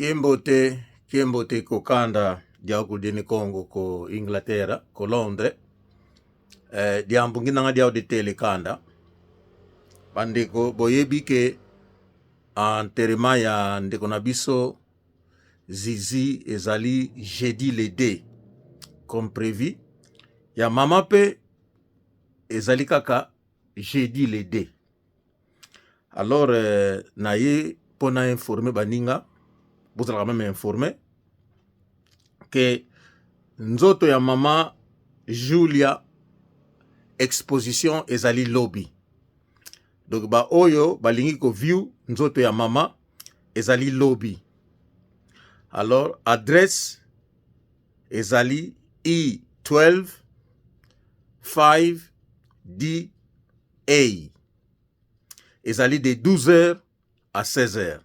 Kiembote, kiembote kokanda dia kudini Congo ko Inglaterra ko Londres eh, diambu nginanga dia ditele kanda bandeko boyebi ke enterrement ya ndeko na biso Zizi ezali jeudi le 2 comme prévu ya mama pe ezali kaka jeudi le 2. Alors euh, na ye mpo na informe baninga, bozalaka meme informe ke nzoto ya mama Julia exposition ezali lobi. Donc ba oyo balingi ko view nzoto ya mama ezali lobi. Alors adresse ezali E12 5DA. Ezali de 12h à 16h.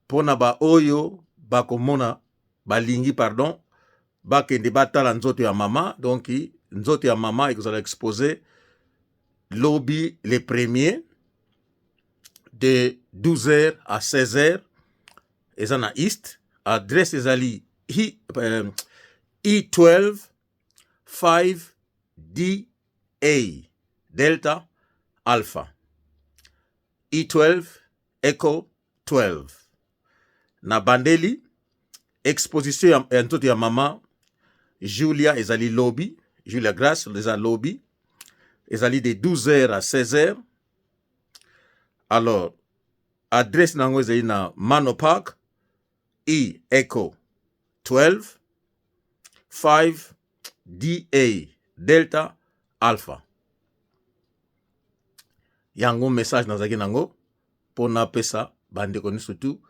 Pona ba oyo bakomona balingi pardon bakende batala nzoto ya mama, donc nzoto ya mama ekozala expose lobi le premier de 12h à 16h eza na east. Adresse ezali E12 5DA Delta Alpha E12 Echo 12. Na bandeli exposition ya nzoto ya mama Julia ezali lobi, Julia Grace eza lobi, ezali de 12h à 16h. Alors adresse nango ezali na Manor Park E Echo 12 5 DA Delta Alpha. Yango message nazalaki nango mpo napesa bandeko nyonso tu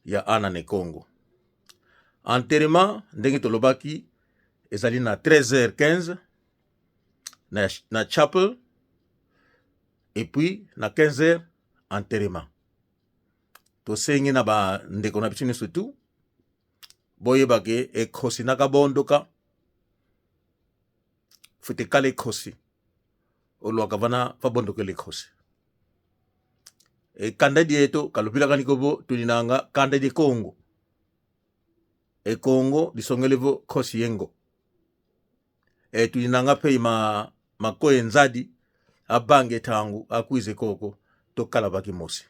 ya Ana ne Congo. Enterrement ndenge tolobaki ezali na 13h15 na chapel et puis na 15h enterrement. Tosengi na bandeko na biso nyonso tu boyeba ke ekhosi na kabondoka futi kala ekhosi olwaka vana va bondokela ekhosi ekanda dieto kalupilaka nikobo tulinanga kanda di Congo e Congo lisongeli vo khosi yengo e tulinanga pe ma makoye nzadi abange tangu akwize koko tokala baki mosi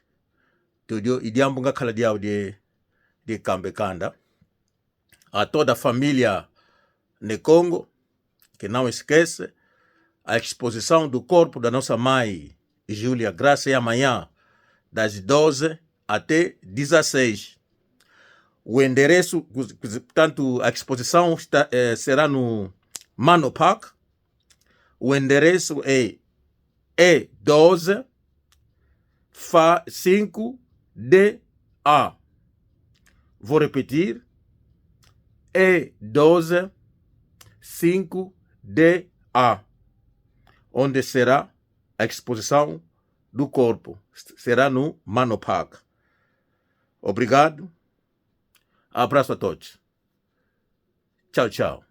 todio idiambu nga kala diao die die kambe kanda a toda a família ne Congo que não esquece a exposição do corpo da nossa mãe Júlia Graça é amanhã das 12 até 16. O endereço, portanto, a exposição será no Mano Park. O endereço é E12 5DA. Vou repetir. E12 5DA, onde será a exposição do corpo. Será no Mano Park. Obrigado. Abraço a todos. Tchau, tchau.